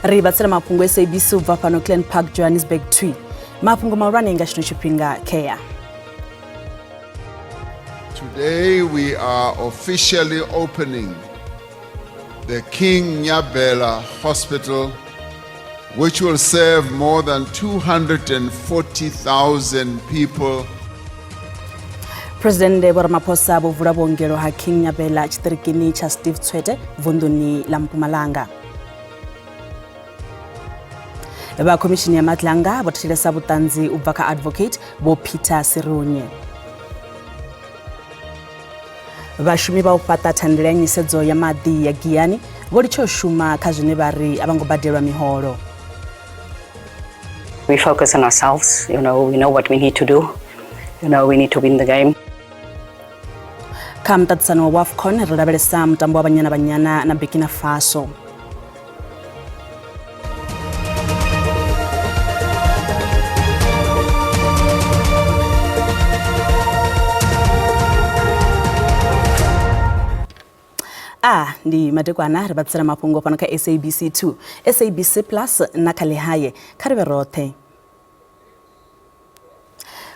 Ri vhatsela mafhungo SABC u bva fhano Glen Park, Johannesburg 2. Mafhungo mahulwane nga tshino tshifhinga kea. Today we are officially opening the King Nyabela Hospital, which will serve more than 240,000 people. Presidennde Vho Ramaphosa vho vula vhuongelo ha King Nyabela tshiṱirikini tsha Steve Tshwete vunḓuni ḽa Mpumalanga. Vha khomishini ya Madlanga vho thetshelesa vhuṱanzi u bva kha advocate Vho Peter Sirunye. Vhashumi vha u fhaṱa thandela ya nyisedzo ya maḓi ya Giyani vho litsha u shuma kha zwine vha ri a vha ngo badelwa miholo. We focus on ourselves, we know what we need to do. We need to win the game. Kha muṱaṱisano wa AFCON ri lavhelesa mutambo wa Banyana Banyana na Burkina Faso. A ndi madekwana ri vhatsela mafhungo fhano kha SABC 2, SABC Plus na kha Lehae. Kha ri vhe roṱhe.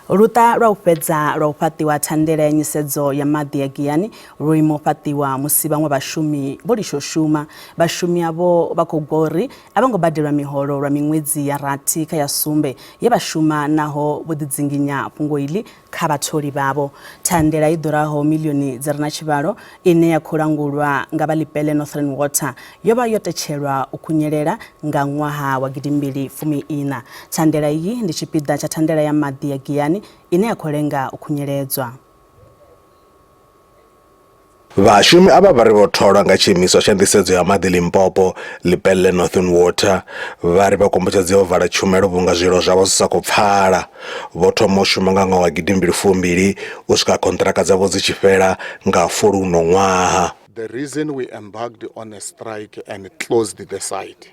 Luṱa lwa u fhedza lwa u fhaṱiwa thandela ya nyisedzo ya maḓi ya Giyani lwo ima u fhaṱiwa musi vhaṅwe vhashumi vho litsha u shuma. Vhashumi avho vha khou gwa uri a vho ngo badelwa miholo lwa miṅwedzi ya rathi kha ya sumbe ye vha shuma naho vho ḓidzinginya fhungo iḽi kha vhatholi vhavho. Thandela i ḓuraho miḽioni dzi re na tshivhalo ine ya khou langulwa nga vha Lepelle Northern Water yo vha yo tetshelwa u khunyelela nga ṅwaha wa gidimbili fumi iṋa. Thandela iyi ndi tshipiḓa tsha thandela ya maḓi ya Giyani ine ya khou lenga u khunyeledzwa. Vhashumi avha vha ri vho tholwa nga tshiimiswa tsha nḓisedzo ya maḓi Limpopo, Lepelle Northern Water. Vha ri vha kombetshedzea u vala tshumelo vhunga zwililo zwavho zwi sa khou pfala. Vho thoma u shuma nga ṅwaha wa gidimbili fumbili u swika khonṱhiraka dzavho dzi tshi fhela nga Fulwi uno ṅwaha. The reason we embarked on a strike and closed the site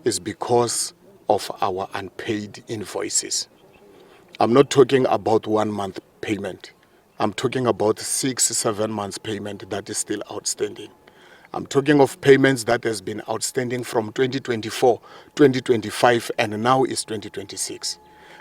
is because of our unpaid invoices. I'm not talking about 1 month payment. I'm talking about 6-7 months payment that is still outstanding. I'm talking of payments that has been outstanding from 2024, 2025, and now is 2026.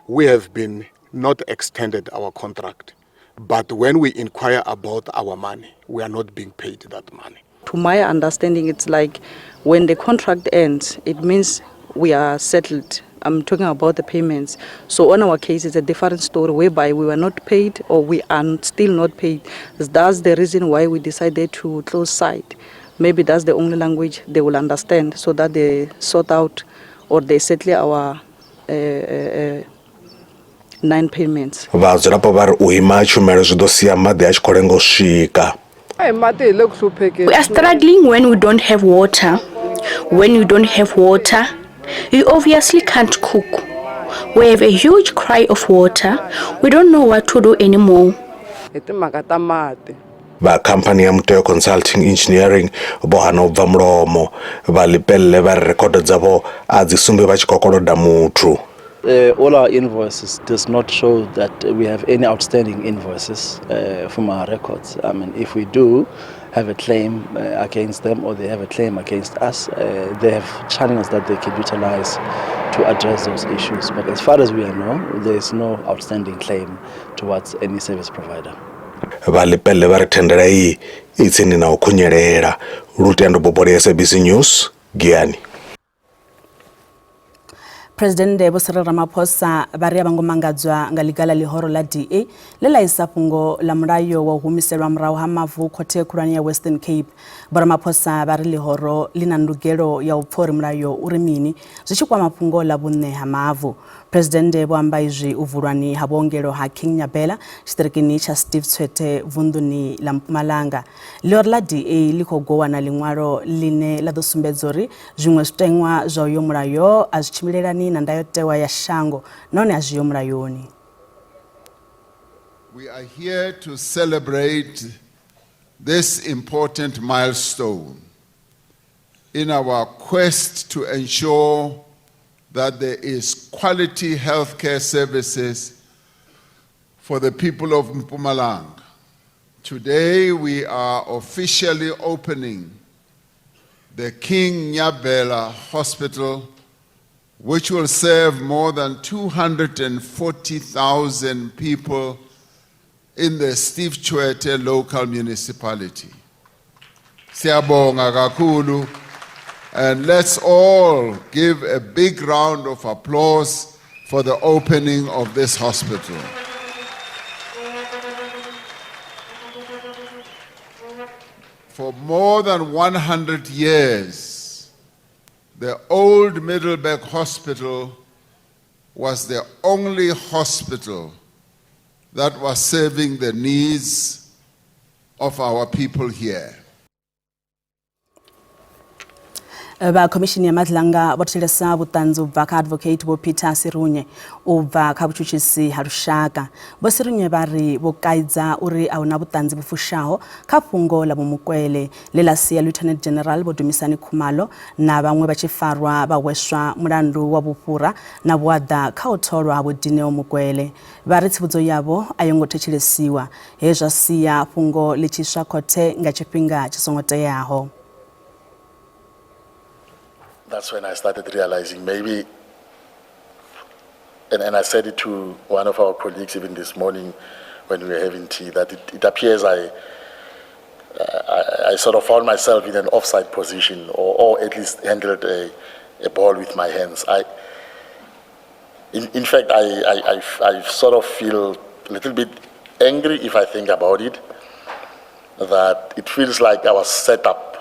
We have been not extended our contract, but when we inquire about our money, we are not being paid that money. To my understanding, it's like when the contract ends, it means we are settled. I'm talking about the payments. So on our case, it's a different story whereby we were not paid or we are still not paid. That's the reason why we decided to close site. Maybe that's the only language they will understand so that they sort out or they settle our 9 payments. Vhadzulapo vha ri u ima ha tshumelo zwi ḓo sia maḓi a tshi khou lenga u swika. We are struggling when we don't have water. When you don't have water, you obviously can't cook. We have a huge cry of water. We don't know what to do anymore. Vha khamphani ya Muteo Consulting Engineering vho hana u bva mulomo. Vha Lepelle vha ri rekhodo dzavho a dzi sumbi vha tshi khou koloda muthu. All our invoices does not show that we have any outstanding invoices from our records. I mean, if we do have a claim against them or they have a claim against us, they have channels that they can utilize to address those issues. But as far as we know, there is no outstanding claim towards any service provider. Vha Lepelle vha ri thandela iyi i tsini na u khunyelela. Lutendo Bobole, SABC News, Giyani. Presidennde Vho Cyril Ramaphosa vha ri a vha ngo mangadzwa nga ḽiga ḽa ḽihoro ḽa DA ḽe ḽa isa fhungo ḽa mulayo wa u humiselwa murahu ha mavu khothe khulwane ya Western Cape. Vho Ramaphosa vha ri ḽihoro ḽi na ndugelo ya u pfa uri mulayo u ri mini zwi tshi kwama fhungo ḽa vhuṋe ha mavu. Presidennde vho amba izwi u vulwani ha vhuongelo ha King Nyabela tshiṱirikini tsha Steve Tshwete vunḓuni ḽa Mpumalanga. Ḽihoro ḽa DA ḽi khou gowana ḽiṅwalo ḽine ḽa ḓo sumbedza uri zwiṅwe zwiteṅwa zwa uyo mulayo a zwi tshimbilelani na ndayotewa ya shango nahone a zwiho mulayoni. We are here to celebrate this important milestone in our quest to ensure that there is quality healthcare services for the people of Mpumalanga. Today we are officially opening the King Nyabela Hospital, which will serve more than 240,000 people in the Steve Tshwete local municipality. Siyabonga kakhulu and let's all give a big round of applause for the opening of this hospital. For more than 100 years, the old Middelburg Hospital was the only hospital that was serving the needs of our people here. Vha khomishini ya Madlanga vho thetshelesa vhuṱanzi u bva kha Advocate Vho Peter Sirunye u bva kha vhutshutshisi ha lushaka. Vho Sirunye vha ri vho kaidza uri a huna vhuṱanzi vhu fushaho kha fhungo ḽa Vho Mukwele ḽe ḽa sia Lieutenant General Vho Dumisani Khumalo na vhaṅwe vha tshi farwa vha hweswa mulandu wa vhufhura na vhuaḓa kha u tholwa ha Vho Dineo Mukwele. Vha ri tsivhudzo yavho a yo ngo thetshelesiwa, he zwa sia fhungo ḽi tshi iswa khothe nga tshifhinga tshi songo teaho. That's when I started realizing maybe, and, and I said it to one of our colleagues even this morning when we were having tea, that it, it appears I, I, I sort of found myself in an offside position or, or at least handled a, a ball with my hands. I, in, in fact, I, I, I, I sort of feel a little bit angry if I think about it, that it feels like I was set up,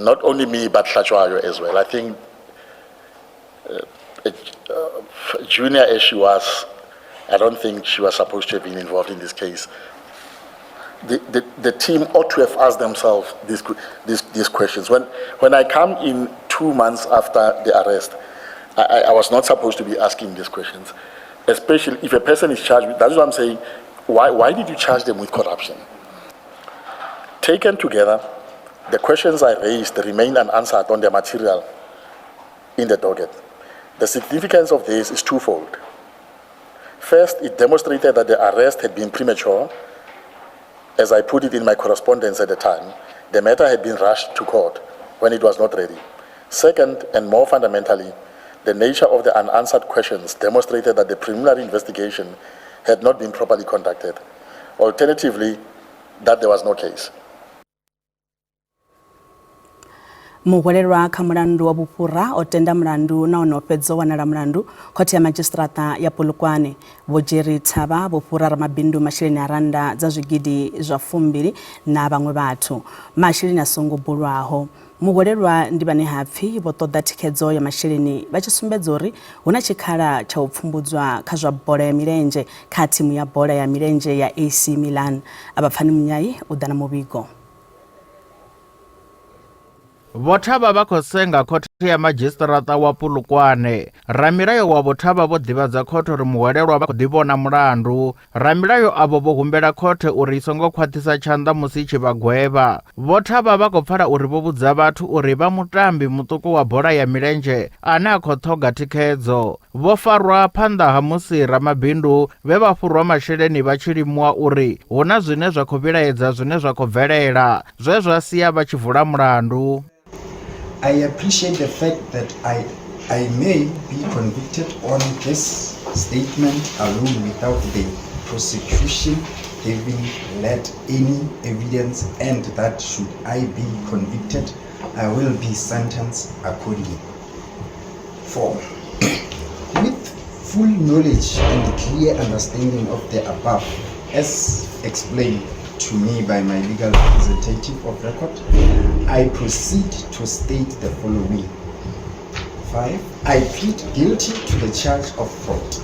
not only me, but Hlatshwayo as well. I think uh, uh, junior as she was, I don't think she was supposed to have been involved in this case. The, the, the team ought to have asked themselves these, these, these questions. When, when I come in two months after the arrest, I, I was not supposed to be asking these questions, especially if a person is charged with, that's what I'm saying, why, why did you charge them with corruption? Taken together, the questions I raised remain unanswered on the material in the docket. The significance of this is twofold. First, it demonstrated that the arrest had been premature. As I put it in my correspondence at the time, the matter had been rushed to court when it was not ready. Second, and more fundamentally, the nature of the unanswered questions demonstrated that the preliminary investigation had not been properly conducted. Alternatively, that there was no case. Muhwelelwa kha mulandu wa vhufhura o tenda mulandu nahone o fhedza u wanala mulandu khothe ya madzhisiṱiraṱa ya Polokwane. Vho Jerry Thavha vho fhura ramabindu masheleni a rannda dza zwigidi zwa fumbili na vhaṅwe vhathu masheleni a songo bulwaho. Muhwelelwa ndi vhane ha pfi vho ṱoḓa thikhedzo ya masheleni vha tshi sumbedza uri hu na tshikhala tsha u pfumbudzwa kha zwa bola ya milenzhe kha thimu ya bola ya milenzhe ya AC Milan. Avhapfani Munyai u ḓa na muvhigo. Vho Thavha vha khou senga khothe ya madzhisiṱiraṱa wa Polokwane. Ramilayo wa Vho Thavha vho ḓivhadza khothe uri muhwelelwa vha khou ḓivhona mulandu. Ramilayo avho vho humbela khothe uri i songo khwaṱhisa tshanḓa musi i tshi vha gwevha. Vho Thavha vha khou pfala uri vho vhudza vhathu uri vha mutambi muṱuku wa bola ya milenzhe ane a khou ṱhoga thikhedzo. Vho farwa phanḓa ha musi ramabindu vhe vha fhurwa masheleni vha tshi limuwa uri hu na zwine zwa khou vhilaedza zwine zwa khou bvelela, zwe zwa sia vha tshi vula mulandu. I appreciate the fact that I, I may be convicted on this statement alone without the prosecution having led any evidence and that should I be convicted, I will be sentenced accordingly. 4. With full knowledge and clear understanding of the above, as explained to me by my legal representative of record, I proceed to state the following. 5. I plead guilty to the charge of fraud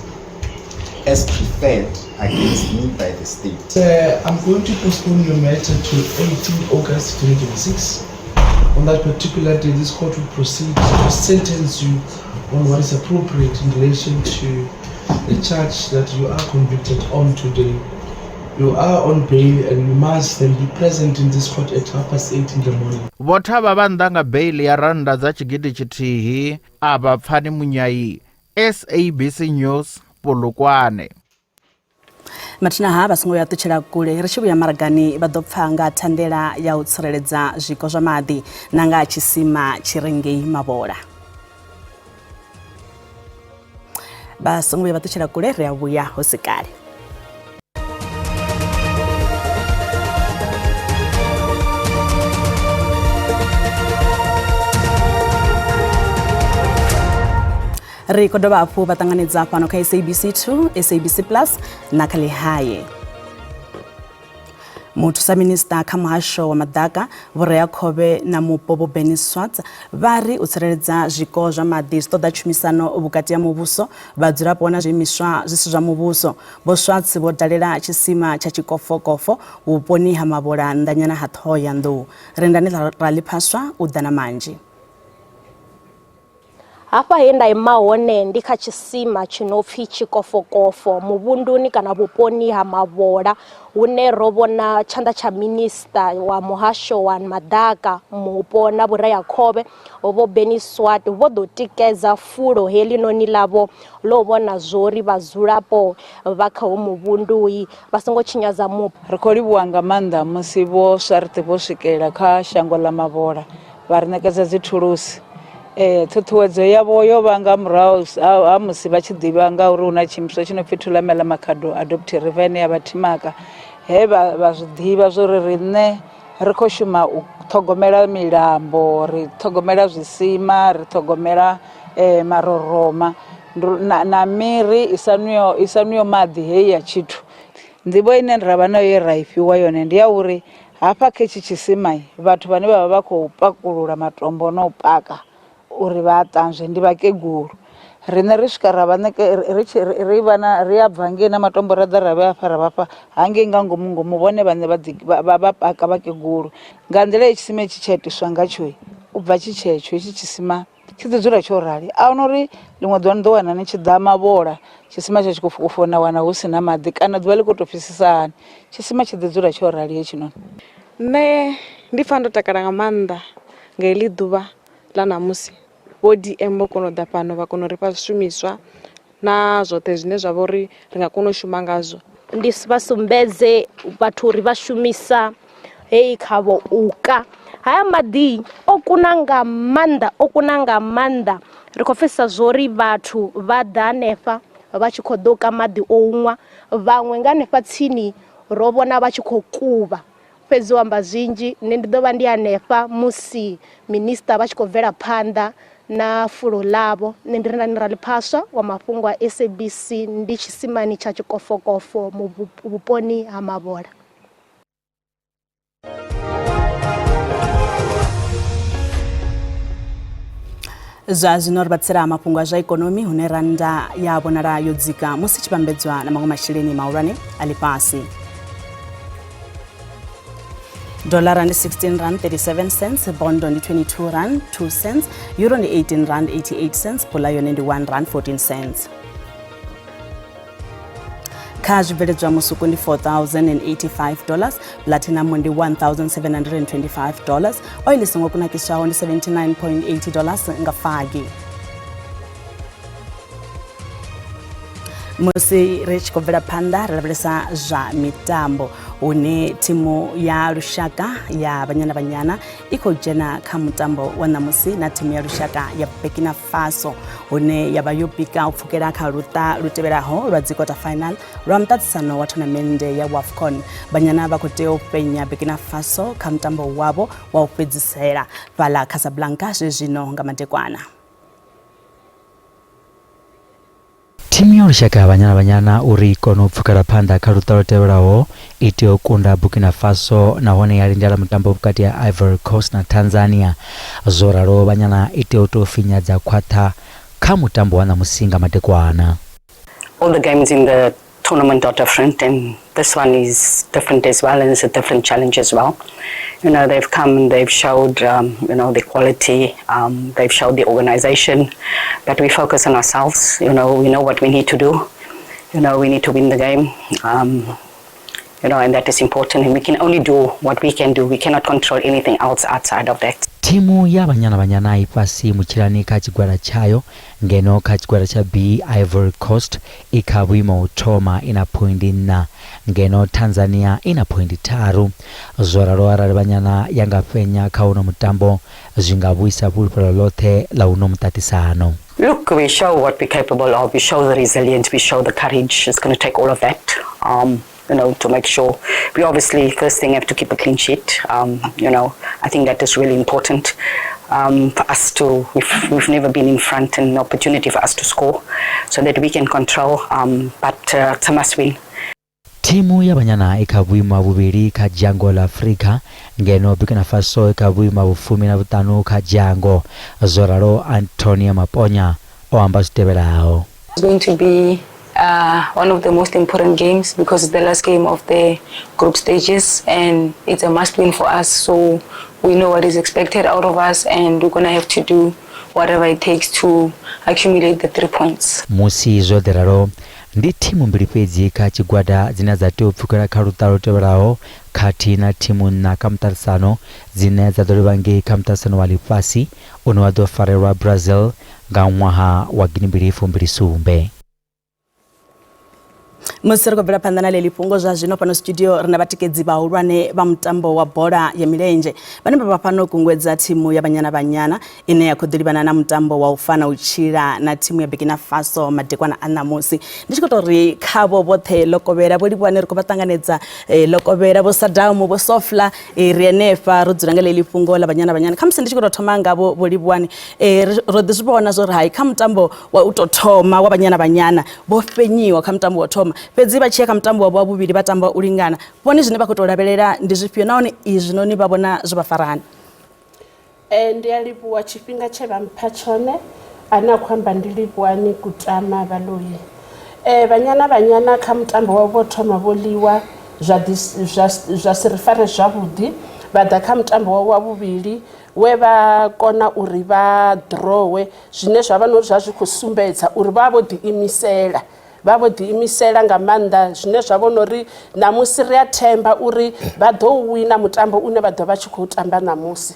as preferred against me by the state. Uh, I'm going to postpone your matter to 18 August 2026. On that particular day, this court will proceed to sentence you on what is appropriate in relation to the charge that you are convicted on today. You are on bail and you must then be present in this court at 8:30 in the morning. Vho Thavha vha nnḓa nga beiḽi ya rannda dza tshigidi tshithihi a vha Pfani Munyai, SABC News, Polokwane. Mathina ha vha songo ya ṱutshela kule ri tshi vhuya maragani vha ḓo pfa nga thandela ya u tsireledza zwiko zwa maḓi na nga tshisima tshi re ngei Mavhola. Vha songo vhuya vha ṱutshela kule, ri a vhuya hu si kale. Ri khou dovha hafhu vha ṱanganedza fhano kha SABC 2, SABC Plus na kha Ḽihae. Muthusa minista kha muhasho wa maḓaka, vhureakhovhe na mupo Vho Benny Swartz vha ri u tsireledza zwiko zwa maḓi zwi ṱoḓa tshumisano vhukati ha muvhuso, vhadzulapo na zwiimiswa zwi si zwa muvhuso. Vho Swartz vho dalela tshisima tsha Tshikofokofo vhuponi ha Mavhola nnḓanyana ha Ṱhohoyanḓou. Rendani Raliphaswa u ḓa na manzhi. Hafha he nda ima hone ndi kha tshisima tshi no pfi Tshikofokofo muvhunduni kana vhuponi ha Mavhola hune ro vhona tshanḓa tsha minisiṱa wa muhasho wa maḓaka, mupo na vhureakhovhe Vho Benny Swart vho ḓo tikedza fulo heḽinoni ḽavho ḽo vhona zwori vhadzulapo vha kha hoyu muvhundu vha songo tshinyadza mupo. Ri khou livhuwa nga maanḓa musi Vho Swart vho swikelela kha shango ḽa Mavhola vha ri ṋekedza dzithulusi. Ṱhuṱhuwedzo yavho yo vha nga murahu ha musi vha tshi ḓivha nga uri hu na tshiimiswa tshi no pfi Thulamela Makhado Adopt River ine ya vha Thimaka, he vha zwi ḓivha zwa uri riṋe ri khou shuma u ṱhogomela milambo, ri ṱhogomela zwisima, ri ṱhogomela maroroma na miri i sa nwiho i sa nwiho maḓi heyi ya tshithu. Nḓivho ine ra vha nayo ye ra i fhiwa yone ndi ya uri Hafha kha hetshi tshisima vhathu vhane vha vha vha khou pakulula matombo na u paka uri vha a ṱanzwe ndi vhakegulu. Riṋe ri swika ra vha ri tshi ri vha na ri a bva hangei na matombo ra ḓa ra vhea hafha ra vha fha hangei nga ngomu ngomu vhone vhaṋe vha ḓi vha paka vhakegulu. Nga nḓila ye tshisima hetshi tsha itiswa ngatsho u bva tshi tshetsho hetshi tshisima tshi ḓi dzula tsho rali. A huna uri ḽiṅwe ḓuvha ni ḓo wana ni tshi ḓa mavhola tshisima tsha tshi khou funa na wana hu si na maḓi kana ḓuvha ḽi khou tou fhisisa hani tshisima tshi ḓi dzula tsho rali hetshinoni. Nṋe ndi pfha ndo takala nga maanḓa nga heḽi ḓuvha ḽa ṋamusi vho DM vho kona u ḓa fhano vha kona u ri fha zwishumiswa na zwoṱhe zwine zwa vha uri ri nga kona u shuma ngazwo. Ndi vha sumbedze vhathu uri vha shumisa heyi khavho u ka. Haya maḓi o kuna nga maanḓa o kuna nga maanḓa ri khou pfhesesa zwori vhathu vha ḓa hanefha vha tshi khou ḓo ka maḓi o nwa vhaṅwe nga hanefha tsini ro vhona vha tshi khou kuvha. Fhedzi u amba zwinzhi nṋe ndi ḓo vha ndi hanefha musi minisiṱa vha tshi khou bvela phanḓa na fulo ḽavho. Nṋe ndi Rendani Raliphaswa wa mafhungo a SABC ndi tshisimani tsha Tshikofokofo vhuponi ha Mavhola. Zwa zwino ri vhatsela mafhungo a zwa ikonomi hune rannda ya vhonala yo dzika musi tshi vhambedzwa na maṅwe masheleni mahulwane a ḽifhasi. Dollara ndi 16 rand 37 cents, bondo ndi 22 rand 2 cents, euro ndi 18 rand 88 cents, pula yone ndi 1 rand 14 cents. Kha zwibveledzwa musuku ndi $4,085 dollars, platinum ndi $1,725 dollars, oil i songo kunakiswaho ndi $79.80 dollars nga fagi. Musi ri tshi khou bvela phanḓa ri lavhelesa zwa mitambo hune thimu ya lushaka ya Banyana Banyana i khou dzhena kha mutambo wa ṋamusi na thimu ya lushaka ya Burkina Faso hune ya vha yo pika u pfukela kha luṱa lu tevhelaho lwa dzi quarter final lwa muṱaṱisano wa thonamennde ya WAFCON. Banyana vha khou tea u fhenya Burkina Faso kha mutambo wavho wa u fhedzisela fhaḽa Casablanca zwezwino nga madekwana. Thimu ya lushaka ya Banyana Banyana uri i kone u pfukela phanḓa kha luṱa lu tevhelaho i tea u kunda Burkina Faso nahone ya lindela mutambo vhukati ha Ivory Coast na Tanzania. Zwo ralo Banyana i tea u tou finya dza khwaṱha kha mutambo wa ṋamusi nga madekwana. All the games in the tournament are different and this one is different as well and it's a different challenge as well. You know, they've come and they've showed, you know, the quality, they've showed the organization, but we focus on ourselves. You know, we know what we need to do. You know, we need to win the game. You know, and that is important. And we can only do what we can do. We cannot control anything else outside of that. Thimu ya Banyana Banyana i fhasi mutshilani kha tshigwada tshayo ngeno kha tshigwada tsha B Ivory Coast i kha vhuimo u thoma i na phoindi nṋa ngeno Tanzania i na phoindi tharu. Zwo ralo arali Banyana ya nga fhenya kha uno mutambo zwi nga vhuisa fhulufhelo ḽoṱhe ḽa uno muṱaṱisano. Look, we show what we're capable of. We show the resilience. We show the courage. It's going to take all of that, you know, to make sure. We obviously, first thing, have to keep a clean sheet. You know, I think that is really important for us to, we've never been in front and an opportunity for us to score so that we can control. But it's a must win. Thimu ya Banyana i kha vhuimo ha vhuvhili kha dzhango ḽa Afrika, ngeno Burkina Faso i kha vhuimo ha vhufumi na vhuṱanu kha dzhango. Zwo ralo Antonia Maponya o amba zwi tevhelaho. It's going to be one of the most important games because it's the last game of the group stages and it's a must win for us. So we know what is expected out of us and we're going to have to do whatever it takes to accumulate the 3 points. Musi zwo ḓi ralo, ndi thimu mbili fhedzi kha tshigwada dzine dza tea u pfukela kha luṱa lu tevhelaho, khathihi na thimu nṋa kha muṱaṱisano dzine dza ḓo livha ngei kha muṱaṱisano wa ḽifhasi une wa ḓo farelwa Brazil nga ṅwaha wa 2027. Musi ri khou bvela phanḓa na ḽeḽi fhungo zwa zwino, fhano studio ri na vhatikedzi vhahulwane vha mutambo wa bola ya milenzhe vhane vha vha fhano kungwedza thimu ya Banyana Banyana ine ya khou ḓi livhana na mutambo wa u fana u tshila na thimu ya Burkina Faso madekwana a ṋamusi. Ndi tshi khou tou ri khavho vhoṱhe lokovhela, vho livhuwane, ri khou vha ṱanganedza. Lokovhela vho Sadamu, vho Sofla, ri henefha ro dzula nga ḽeḽi fhungo ḽa Banyana Banyana. Khamusi ndi tshi khou tou thoma ngavho vho livhuwane, ro ḓi zwi vhona zwo ri hai kha mutambo wa u tou thoma wa Banyana Banyana vho fhenyiwa kha mutambo wa u thoma, fhedzi vha tshi ya kha mutambo wavho wa vhuvhili vha tamba u lingana. Vhone zwine vha khou tou lavhelela ndi zwifhio, nahone izwi noni vha vhona zwo vha fara hani? Ndi a livhuwa tshifhinga tshe vha mpha tshone. Ane a khou amba ndi Livhuwani Kutama Vhaloi. Banyana Banyana kha mutambo wavho wo thoma vho ḽiwa zwa ḓi zwa si ri fare zwavhuḓi. Vha ḓa kha mutambo wavho wa vhuvhili we vha kona uri vha drawe, zwine zwa vha na uri zwa zwi khou sumbedza uri vha vho ḓiimisela, vha vho ḓiimisela nga maanḓa, zwine zwa vhona uri ṋamusi ri a themba uri vha ḓo wina mutambo une vha ḓo vha tshi khou tamba ṋamusi.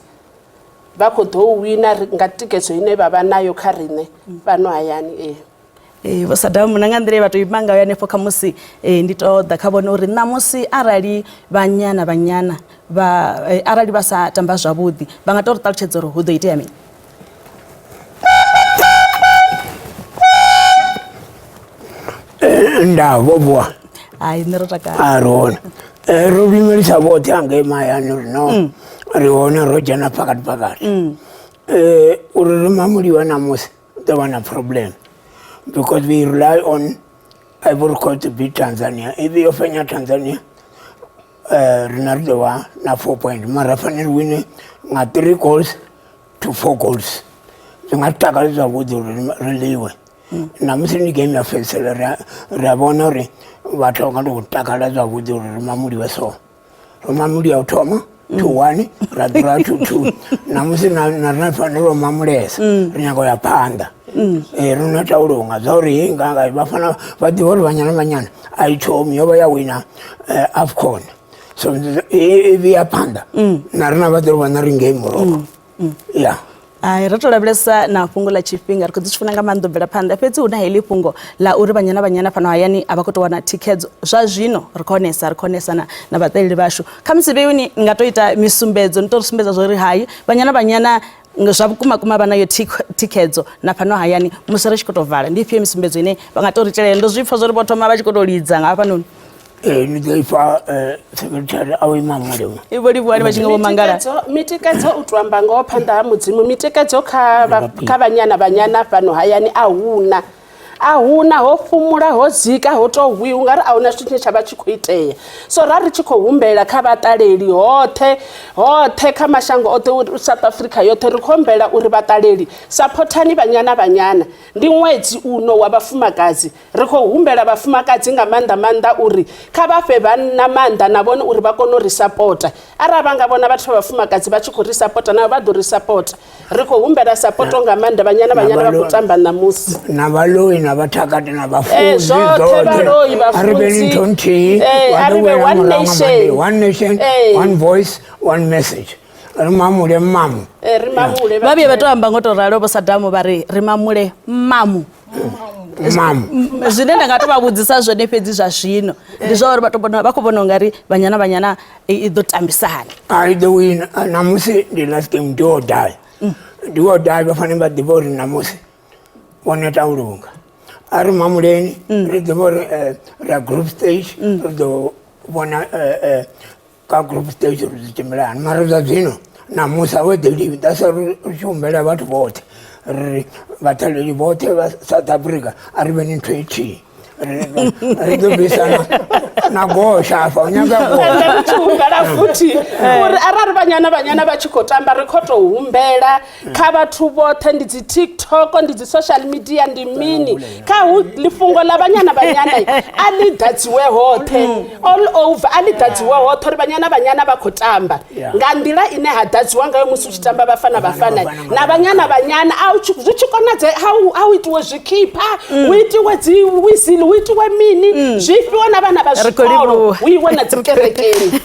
Vha khou ḓo wina nga thikhedzo ine vha vha nayo kha riṋe fhano hayani. Ee. Ee, vho Sadamu, na nga nḓila ye vha tou ima ngayo hanefho, khamusi ndi to ḓa kha vhone uri ṋamusi arali Banyana Banyana vha arali vha sa tamba zwavhuḓi, vha nga to ri ṱalutshedza uri hu ḓo itea mini? Nda vho vuwa? Hai, nṋe ro takala. A ri hone. Ro lumelisa vhoṱhe hangei mahayani uri no ri hone, ro dzhena phakati phakati. Uri ri mamuliwa namusi ḓo vha na problem because we rely on Ivory Coast to beat Tanzania. If yo fenya Tanzania, rina ri ḓo vha na 4 point, mara fanela ri wine nga 3 goals to 4 goals. Zwi nga takali zwavhuḓi uri ri ḽiwe namusi. Ndi game ya fhedzisela, ri a vhona uri vhathu vha nga tou takala zwavhuḓi uri ri mamuliwe. So ro mamuliwa u thoma 2-1, ra ḓura 2-2. Namusi na rina fanela u mamulesa, ri nyanga u ya phanḓa. Ee, ri no ita u lunga zwa uri hei nga vhafana vha ḓivha uri Banyana Banyana a i thomi yo vha ya wina AFCON, so i vhuya phanḓa na rina vha ḓo vhona ri ngei Morocco ya. Hai, ro to lavhelesa na fhungo ḽa tshifhinga, ri khou ḓi zwi funa nga maanḓa u bvela phanḓa, fhedzi hu na heḽi fhungo ḽa uri Banyana Banyana fhano hayani a vha khou tou wana thikhedzo zwa zwino. Ri khou onesa, ri khou onesa na vhaṱaleli vhashu. Khamusi vheiwini nga to ita misumbedzo, ni to ri sumbedza zwa uri hai, Banyana Banyana zwa vhukuma kuma vha nayo thikhedzo na fhano hayani. Musi ri tshi khou tou vala, ndi ifhio misumbedzo ine vha nga to ri telela? Ndo zwi pfha zwa uri vho thoma vha tshi khou tou lidza nga hafhanoni. Ee, ni ḓo ifha secretary a u ima mulimo. Vho Livhuwani vha tshi nga vho mangala. Mitikedzo, u to amba ngoho phanḓa ha Mudzimu, mitikedzo kha Banyana Banyana fhano hayani a huna, a huna. Ho fhumula, ho dzika, ho to hwi ungari a huna zwithu tshine tsha vha tshi khou itea. So ra ri tshi khou humbela kha vhaṱaleli hoṱhe hoṱhe kha mashango oṱhe, South Africa yoṱhe, ri khou humbela uri vhaṱaleli saphothani Banyana Banyana. Ndi ṅwedzi uno wa vhafumakadzi, ri khou humbela vhafumakadzi nga maanḓa maanḓa uri kha vha fhe vhanna maanḓa na vhone uri vha kone u ri sapota. Arali vha nga vhona vhathu vha vhafumakadzi vha tshi khou ri sapota, navho vha ḓo ri sapota. Ri khou humbela sapoto nga maanḓa. Banyana Banyana vha khou tamba ṋamusi. Na vhaloi na vhathakati na vhafunzi, zwoṱhe, vhaloi, a ri vheni vhafunzi. ntho nthihi. A ri vhe one nation. One nation, one voice, one message. Ri mamule mamu. Ri mamule. Vha vhuye vha to amba ngo to ralo vho Sadamu, vha ri ri mamule mamu. Mamu. Zwine nda nga to vha vhudzisa zwone fhedzi zwa zwino ndi zwa uri vha to vhona, vha khou vhona ungari Banyana Banyana i ḓo tambisa hani? A i ḓo wina namusi. Ndi last game, do or die, do or die. Vha fanela vha ḓivha uri namusi Vho neta u lunga a ri mamuleni ri ḓivha uri ra group stage ri ḓo vhona ka group stage ri ḓo tshimbila hani mara zwa zwino ṋamusi a vho ḓeliwi that's why ri tshi humbela vhathu vhoṱhe ri vhaṱaleli vhoṱhe vha South Africa a ri vheni nthu ithihi ri ḓo bvisana na gosha afha u nyaga ende ri tshi humbela futhi uri arali vhanyana vhanyana vha tshi khou tamba ri khou tou humbela kha vhathu vhoṱhe ndi dzi tiktok ndi dzi social media ndi mini kha hu ḽifhungo ḽa vhanyana vhanyana a ḽi ḓadziwe hoṱhe all over a ḽi ḓadziwe hoṱhe uri vhanyana vhanyana vha khou tamba nga nḓila ine ha ḓadziwa ngayo musi u tshi tamba vhafana vhafana na vhanyana vhanyana a zwi tshi konadzea ha u itiwe zwikhipha hu itiwe dzi whistle hu itiwe mini zwi fhiwe na vhana vha zwikolo hu iwe na dzi kerekeni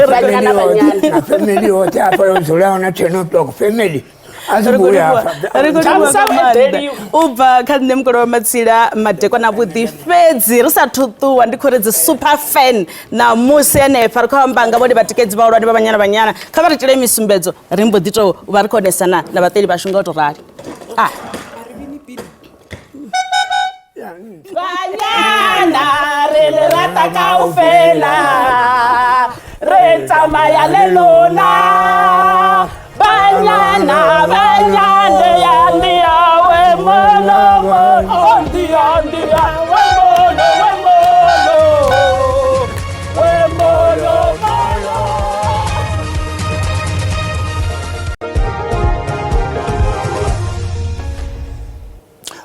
vhanyana vhanyana na family yoṱhe afha yo dzulaho na 10 o'clock family ri khou livhuwa nga maanḓa u bva kha nṋe mukolo wa matsila madekwana avhuḓi fhedzi ri sathu ṱuwa ndi khou ri dzi super fan ṋamusi henefha ri khou amba nga vhone vhatikedzi vhahulwane vha banyana banyana kha vha ri itele misumbedzo ri mbo ḓi tou vha ri khou onesana na vhaṱeli vhashu nga u tou rali ah. Banyana re le rata kaofela re tsamaya le lona banyana banyana ya ndia we mono mono ndia ndia we mono we mono we mono mono.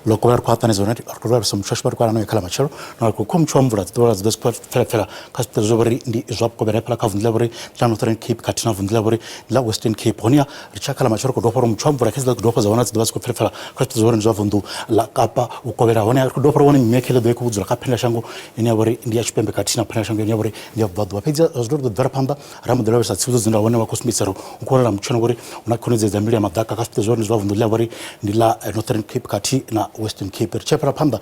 Loko vha ri khou haṱanedza hone ri khou lavhelesa muthu ashu vha ri khou wana kha ḽa matshelo na ri khou khou muthu wa mvula dzi ḓo dzi ḓo pfela pfela kha zwipiḓa zwa vhori ndi zwa vhukovhela hafhaḽa kha vunḓu ḽa vhori ndi ḽa Northern Cape khathihi na vunḓu ḽa vhori ndi ḽa Western Cape honeha ri tshi ya kha ḽa matshelo ri khou dovha uri muthu wa mvula kha dzi ḓo dovha dza wana dzi ḓo vha dzi khou pfela pfela kha zwipiḓa zwa vhori ndi zwa vunḓu ḽa Kapa vhukovhela honeha ri khou dovha uri wane mimuya kha ḓo i khou vhudzula kha phendelashango ine ya vhori ndi ya tshipembe khathihi na phendelashango ine ya vhori ndi ya vhubvaḓuvha fhedzi zwa zwino ri ḓo bvela phanḓa ra mbo ḓi lavhelesa tsivhudzo dzine ra wana vha khou sumbedzisa uri hu khou wanala mutshena ngori hu na khonadzeo dza mililo ya maḓaka kha zwipiḓa zwa hone zwa vunḓu ḽa vhori ndi ḽa Northern Cape khathihi na Western Cape. Ri tshi fhira phanḓa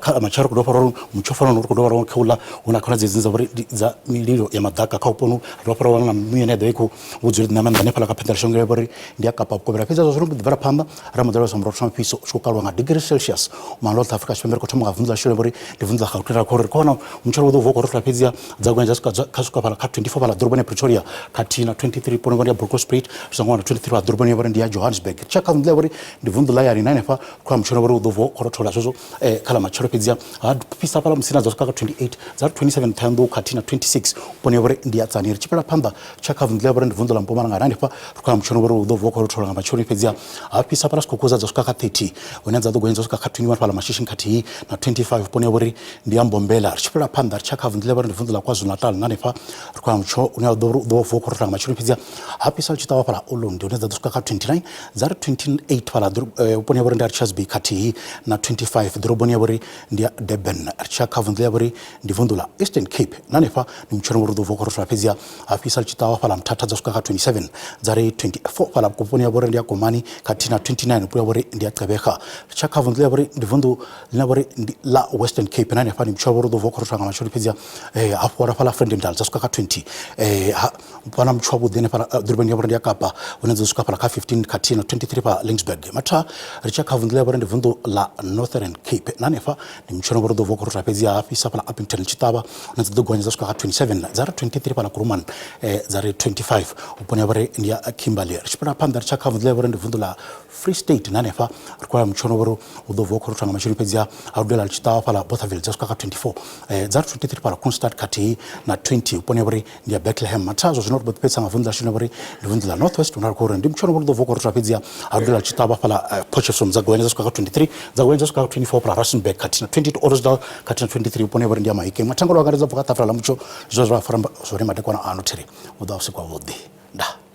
kha matshelo ri khou dovha uri mutsho fanaho ri khou dovha ra kha uḽa hu na khonadzeo dzine dza vhori ndi dza mililo ya maḓaka kha vhuponi ri dovha ra wana na mimuya ine ya ḓovha i khou vhudzula nga maanḓa hanefhaḽa kha phendelashango ya vhori ndi ya Kapa Vhukovhela. Fhedzi zwa zwino ri ḓi bvela phanḓa ra mbo ḓi lavhelesa murotho na mufhiso u tshi khou kalwa nga degree Celsius maanḓa ḽa Afrika Tshipembe ri khou thoma nga vunḓu ḽashu ḽa vhori ndi vunḓu ḽa Gauteng ra khou ri khou wana mutshelo wo ḓo vuwa u khou rothola fhedziha dza gonya dza swika kha swika fhala kha 24 fhala ḓoroboni ya Pretoria khathihi na 23 ponongoni ya Bronkhorstspruit zwi songo wana 23 fhala ḓoroboni ya vhori ndi ya Johannesburg tshi kha vunḓu ḽa vhori ndi vunḓu ḽa yani na hanefha khou ya mutshelo vhori u ḓo vuwa u khou rothola zwezwo kha ḽa matshelo fhedziha ha fhisa fhala Musina dza swika kha 28 dza ri 27 Ṱhohoyanḓou khathihi na 26 pone ya vhori ndi ya Tzaneen. Ri tshi fhela phanḓa tsha kha vunḓu ḽa vhori ndi vunḓu ḽa Mpumalanga na hanefha ri khou ya mutshelo vhori u ḓo vuwa u khou rothola nga matsheloni fhedziha ha fhisa fhala Skukuza dza swika kha 30 hune dza ḓo gonya dza swika kha 21 fhala Mashishini khathihi na 25 pone ya vhori ndi ya Mbombela. Ri tshi fhela phanḓa ri tshi ya kha vunḓu ḽa vhori ndi vunḓu ḽa KwaZulu-Natal na hanefha ri khou ya mutsho une wa ḓo vuwa u khou rothola nga matsheloni fhedziha ha fhisa ḽi tshi ṱavha fhala Ulundi hune dza ḓo swika kha 29 dza ri 28 fhala vhuponi ha vhori ndi ha Richards Bay khathihi na 25 ḓoroboni ya vhori ndi ya Durban. Ri tshi ya kha vunḓu ḽa vhori ndi vunḓu ḽa Eastern Cape na hanefha ndi mutshelo uri ḓo vuwa khou rothola fhedziha ha fhisa ḽi tshi ṱavha fhala Mthatha dza swika kha 27 dza ri 24 fhala vhuponi ha vhori ndi ya Komani khathihi na 29 vhupo ya vhori ndi ya Gqeberha. Ri tshi ya kha vunḓu ḽa vhori ndi vunḓu ḽine vhori ndi ḽa Western Cape na hanefha ndi mutshelo uri ḓo vuwa khou rothola nga matsheloni fhedziha ha fhola fhala Vredendal dza swika kha 20 vha na mutsho wavhuḓi hanefha ḓoroboni ya vhori ndi ya Kapa hune dza swika fhala kha 15 khathihi na 23 fha Laingsburg. Matha ri tshi ya kha vunḓu ḽa vhori ndi vunḓu ḽa Northern Cape na hanefha ndi mutshelo uri ḓo vuwa khou rothola fhedzi ha fhisa fhala Upington tshi ṱavha hune dza ḓo gonya dza swika kha 27 dza ri 23 fhala Kuruman dza ri 25 vhuponi ha vhori ndi ya Kimberley. Ri tshi fhira phanḓa ri tshi ya kha vunḓu ḽa vhori ndi vunḓu ḽa Free State na hanefha ri khou ya mutshelo uri u ḓo vuwa khou rothola nga matsheloni fhedzi ha dudela ḽi tshi ṱavha fhala Bothaville dza swika kha 24 dza ri 23 fhala Kroonstad khathihi na 20 vhuponi ha vhori ndi ya Bethlehem. Mathazwo zwino ri ḓo fhedzisa nga vunḓu ḽashu ḽine vhori ndi vunḓu ḽa North West hune ra khou uri ndi mutshelo uri ḓo vuwa khou rothola fhedziha ha dudela ḽi tshi ṱavha fhala Potchefstroom dza gonya dza swika kha 23 dza gonya dza swika kha 24 fhala Rustenburg khathihi na 22 Ottosdal khathihi na 23 vhuponi ha vhori ndi ya Mahikeng. Mathangelo a angaredza bva kha ṱafula ḽa mutsho zwe zwa fara zwone madekwana ano thiri u ḓo vha vhusiku havhuḓi. Ndaa.